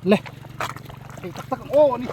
Le hei tak tak ang aw a ni.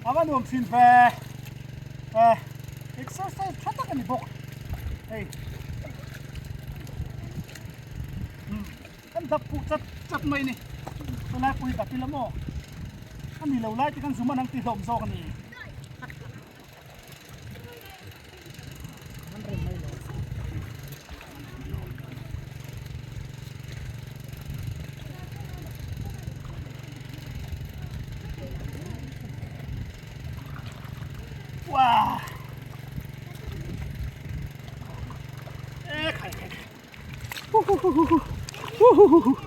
A va nuam thin ve exercise tha tak a ni bawk hei kan dap puk chat chat mai a ni chulai pawh hi dap ila maw a ni lo lai te khan zum an ang ti hlawm zawk a ni. Wow. E khai khai. Hu hu hu hu hu. Hu hu hu hu.